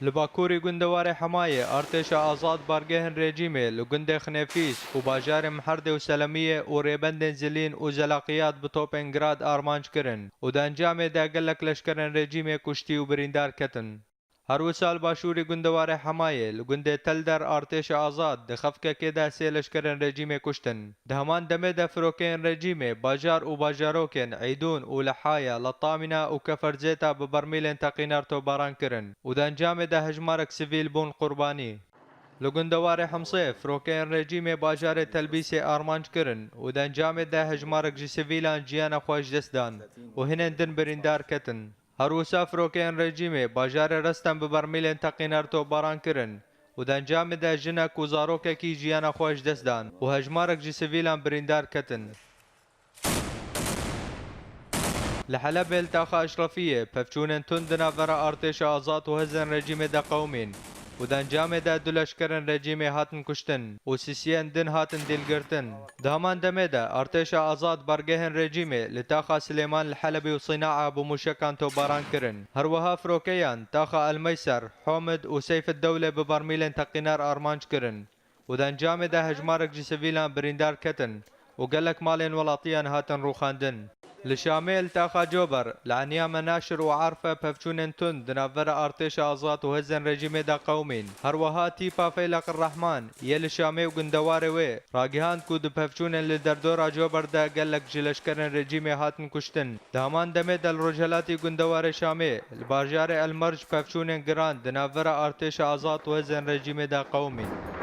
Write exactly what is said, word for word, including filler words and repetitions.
Li bakurî gundewarê Hemayê artêşa azad bargehên rejîmê li gundê Xinêfîs û bajarê Miherdê û Selemiyê û rêbendên Zilîn û Zelaqiyat bi topên Grad armanc kirin û di encamê de gelek leşkerên rejîmê kuştî û birîndar ketin. Her wisa li başûrî gundewarê Hemayê li gundê Telder artêşa azad di xefkekê de sê leşkerên rejîmê kuştin. Di heman demê de firokeyên rejîmê bajar û bajarokên Eydûn û Lihaya, Letamîna û Keferzêta bi bermîlên teqînar topbaran kirin û di encamê de hejmarek sivîl bûn qurbanî. Li gundewarê Himsê firokeyên rejîmê bajarê Telbîsê armanc kirin û di encamê de hejmarek ji sivîlan jiyana xwe ji dest dan û hinên din birîndar ketin. Her wisa firokeyên rejîmê bajarê Resten bi bermîlên teqînar topbaran kirin û di encamê de jinek û zarokekî jiyana xwe ji dest dan û hejmarek ji sivîlan birîndar ketin. Li Helebê li taxa Eşrefiyê pevçûnên tund di navbera artêşa azad û hêzên rejîmê de qewimîn û di encamê de du leşkerên rejîmê hatin kuştin û sisiyên din hatin dîlgirtin. Di heman demê de artêşa azad bargehên rejîmê li taxa Silêman li Helebê û Sînaa bi mûşekan topbaran kirin. Her wiha firokeyan taxa Elmeyser, Homid û Seyfeddewlê bi bermîlên teqînar armanc kirin û di encamê de hejmarek ji sivîlan birîndar ketin û gelek malên welatiyan hatin rûxandin. Li Şamê li taxa Cober, li Eniya Menaşir û Arfe pevçûnên tund di navbera artêşa azad û hêzên rejîmê de qewimîn. Her wiha tîpa Feyleq Rehman yê li Şamê û gundewarê wê ragihand ku di pevçûnên li derdora Cober de gelek ji leşkerên rejîmê hatin kuştin. Di heman demê de li rojhelatî gundewarê Şamê, li bajarê El Merc pevçûnên giran di navbera artêşa azad û hêzên rejîmê de qewimîn.